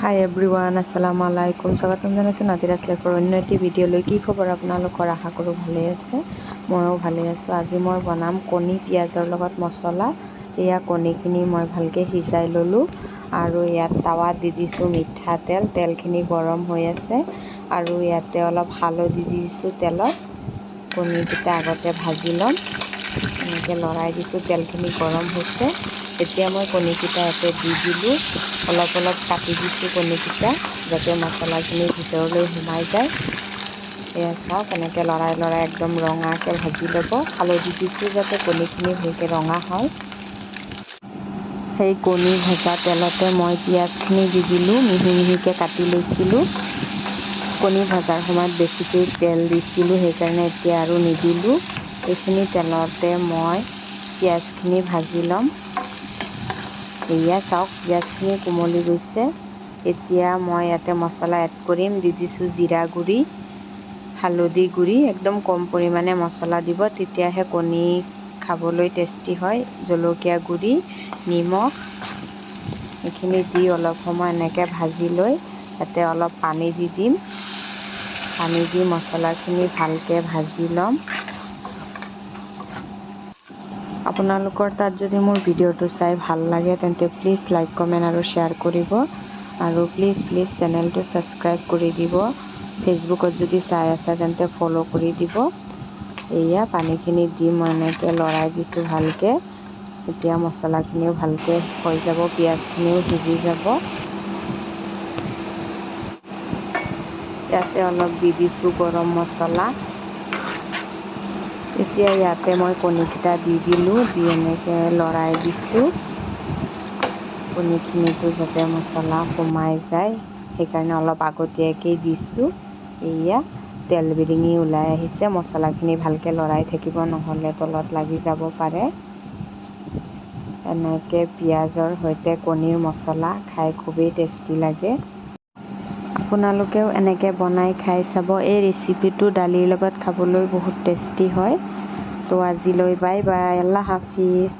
হাই everyone, আসসালামু আলাইকুম। স্বাগতম জনাইছোঁ নাদিৰাজ লাইফৰ অন্য এটি ভিডিঅ'লৈ। কি খবৰ আপোনালোকৰ? আশা কৰোঁ ভালেই আছে, ময়ো ভালেই আছোঁ। আজি মই বনাম কণী পিঁয়াজৰ লগত মছলা। এয়া কণীখিনি মই ভালকৈ সিজাই ল'লোঁ আৰু ইয়াত টাৱাত দি দিছোঁ মিঠাতেল। তেলখিনি গৰম হৈ আছে আৰু ইয়াতে অলপ হালধি দি দিছোঁ তেলত। কণীকেইটা আগতে ভাজি ল'ম। এনেকৈ লৰাই দিছোঁ, তেলখিনি গৰম হৈছে। এতিয়া মই কণীকেইটা ইয়াতে দি দিলোঁ। অলপ অলপ কাটি দিছোঁ কণীকেইটা, যাতে মছলাখিনি ভিতৰলৈ সোমাই যায়। এয়া চাওক, এনেকৈ লৰাই লৰাই একদম ৰঙাকৈ ভাজি ল'ব। হালধি দিছোঁ যাতে কণীখিনি ভালকৈ ৰঙা হয়। সেই কণী ভজা তেলতে মই পিঁয়াজখিনি দি দিলোঁ, মিহি মিহিকৈ কাটি লৈছিলোঁ। কণী ভজাৰ সময়ত বেছিকৈ তেল দিছিলোঁ, সেইকাৰণে এতিয়া আৰু নিদিলোঁ। এইখিনি তেলতে মই পিঁয়াজখিনি ভাজি ল'ম। এয়া চাওক, পিঁয়াজখিনি কোমলি গৈছে। এতিয়া মই ইয়াতে মছলা এড কৰিম। দি দিছোঁ জিৰা গুড়ি, হালধি গুড়ি। একদম কম পৰিমাণে মছলা দিব, তেতিয়াহে কণী খাবলৈ টেষ্টি হয়। জলকীয়া গুড়ি, নিমখ, এইখিনি দি অলপ সময় এনেকৈ ভাজি লৈ ইয়াতে অলপ পানী দি দিম। পানী দি মছলাখিনি ভালকৈ ভাজি ল'ম। আপোনালোকৰ তাত যদি মোৰ ভিডিঅ'টো চাই ভাল লাগে, তেন্তে প্লিজ লাইক, কমেণ্ট আৰু শ্বেয়াৰ কৰিব আৰু প্লিজ প্লিজ চেনেলটো ছাবস্ক্ৰাইব কৰি দিব। ফেচবুকত যদি চাই আছে, তেন্তে ফ'ল' কৰি দিব। এয়া পানীখিনি দি মই এনেকৈ লৰাই দিছোঁ ভালকৈ। এতিয়া মছলাখিনিও ভালকৈ হৈ যাব, পিঁয়াজখিনিও সিজি যাব। ইয়াতে অলপ দি দিছোঁ গৰম মছলা। এতিয়া ইয়াতে মই কণীকেইটা দি দিলোঁ, দি এনেকৈ লৰাই দিছোঁ। কণীখিনিতো যাতে মছলা সোমাই যায়, সেইকাৰণে অলপ আগতীয়াকৈ দিছোঁ। এয়া তেল বিৰিঙি ওলাই আহিছে। মছলাখিনি ভালকৈ লৰাই থাকিব, নহ'লে তলত লাগি যাব পাৰে। এনেকৈ পিঁয়াজৰ সৈতে কণীৰ মছলা খাই খুবেই টেষ্টি লাগে। আপোনালোকেও এনেকৈ বনাই খাই চাব। এই ৰেচিপিটো দালিৰ লগত খাবলৈ বহুত টেষ্টি হয়। তো আজিলৈ বাই বাই, আল্লাহ হাফিজ।